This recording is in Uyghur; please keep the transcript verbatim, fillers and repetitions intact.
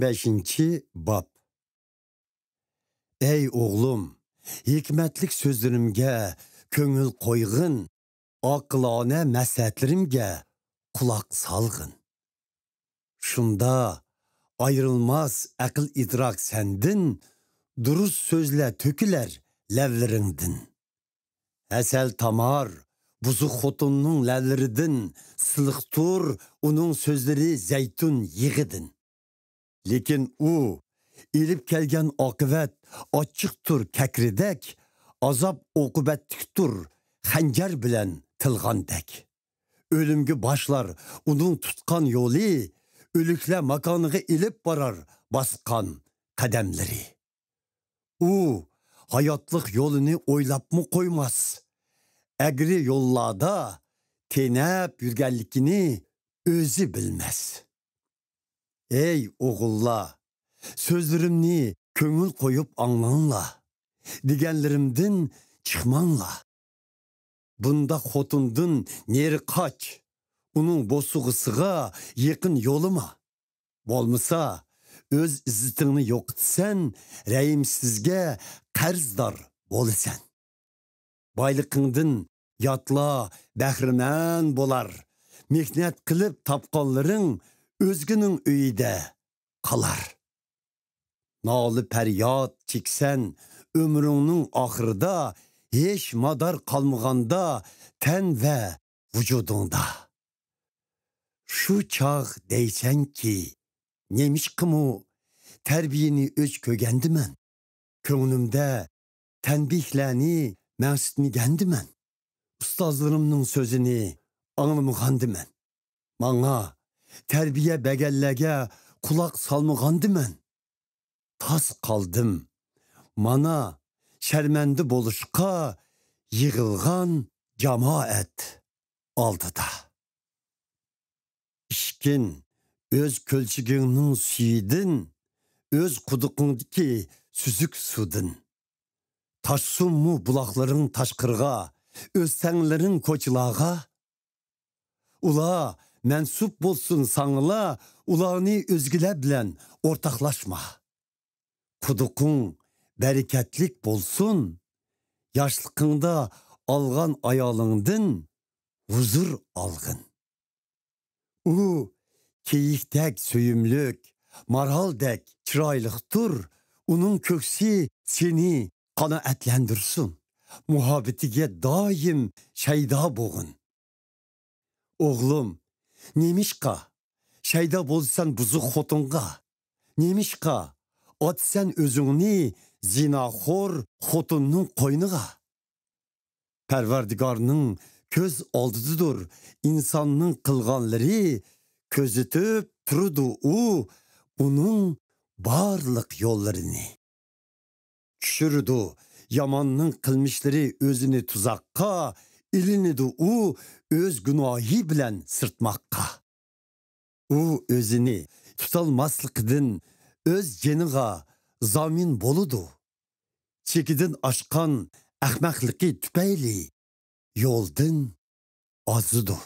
بەشىنچى باب. ئەي ئوغلۇم، ھېكمەتلىك سۆزلىرىمگە كۆڭۈل قويغىن، ئاقىلانە مەسلىھەتلىرىمگە قۇلاق سالغىن. شۇندا ئايرىلماس ئەقىل-ئىدراك سەندىن، دۇرۇس سۆزلەر تۆكۈلەر لەۋلىرىڭدىن. ھەسەل تامار بۇزۇق خوتۇننىڭ لەۋلىرىدىن، سىلىقتۇر ئۇنىڭ سۆزلىرى زەيتۇن يېغىدىن. لېكىن ئۇ ئېلىپ كەلگەن ئاقىۋەت ئاچچىقتۇر كەكرىدەك، ئازاب ئوقۇبەتلىكتۇر خەنجەر بىلەن تىلغاندەك. ئۆلۈمگە باشلار ئۇنىڭ تۇتقان يولى، ئۆلۈكلەر ماكانىغا ئېلىپ بارار باسقان قەدەملىرى. ئۇ ھاياتلىق يولىنى ئويلاپمۇ قويماس. ئەگرى يوللاردا تېنەپ يۈرگەنلىكىنى ئۆزى بىلمەس. ئەي ئوغۇللار، سۆزلىرىمنى كۆڭۈل قويۇپ ئاڭلاڭلار. دېگەنلىرىمدىن چىقماڭلار. بۇنداق خوتۇندىن نېرى قاچ. ئۇنىڭ بوسۇغىسىغا يېقىن يولىما. بولمىسا، ئۆز ئىززىتىڭنى يوقىتىسەن، رەھىمسىزگە قەرزدار بولىسەن. بايلىقىڭدىن ياتلار بەھرىمەن بولار. مېھنەت قىلىپ تاپقانلىرىڭ ئۆزگىنىڭ ئۆيىدە قالار. نالە-پەرياد چېكىسەن ئۆمرۈڭنىڭ ئاخىرىدا، ھېچ مادار قالمىغاندا تەن ۋە ۋۇجۇدۇڭدا. شۇ چاغ دەيسەنكى، نېمىشقىمۇ تەربىيەنى ئۆچ كۆرگەندىمەن؟ كۆڭلۈمدە تەنبىھلەرنى مەنسىتمىگەندىمەن؟ ئۇستازلىرىمنىڭ سۆزىنى ئاڭلىمىغاندىمەن؟ ماڭا تەربىيە بەرگەنلەرگە قۇلاق سالمىغاندىمەن؟ تاس قالدىم. مانا، شەرمەندە بولۇشقا يىغىلغان جامائەت ئالدىدا. ئىچكىن ئۆز كۆلچىكىڭنىڭ سۈيىدىن، ئۆز قۇدۇقۇڭدىكى سۈزۈك سۇدىن. تاشسۇنمۇ بۇلاقلىرىڭ تاشقىرىغا، ئۆستەڭلىرىڭ كوچىلارغا؟ ئۇلار مەنسۇپ بولسۇن ساڭىلا، ئۇلارنى ئۆزگىلەر بىلەن ئورتاقلاشما. قۇدۇقۇڭ بەرىكەتلىك بولسۇن، ياشلىقىڭدا ئالغان ئايالىڭدىن ھۇزۇر ئالغىن. ئۇ كېيىكتەك سۆيۈملۈك، مارالدەك چىرايلىقتۇر، ئۇنىڭ كۆكسى سېنى قانائەتلەندۈرسۇن، مۇھەببىتىگە دائىم شەيدا بولغىن. ئوغلۇم، نېمىشقا شەيدا بولىسەن بۇزۇق خوتۇنغا؟ نېمىشقا ئاتىسەن ئۆزۈڭنى زىناخور خوتۇننىڭ قوينىغا؟ پەرۋەردىگارنىڭ كۆز ئالدىدىدۇر ئىنساننىڭ قىلغانلىرى، كۆزىتىپ تۇرىدۇ ئۇ ئۇنىڭ بارلىق يوللىرىنى. چۈشۈرىدۇ ياماننىڭ قىلمىشلىرى ئۆزىنى تۇزاققا، ئېلىنىدۇ ئۇ ئۆز گۇناھى بىلەن سىرتماققا. ئۇ ئۆزىنى تۇتالماسلىقىدىن ئۆز جېنىغا زامىن بولىدۇ. چېكىدىن ئاشقان ئەخمەقلىقى تۈپەيلى يولدىن ئازىدۇ.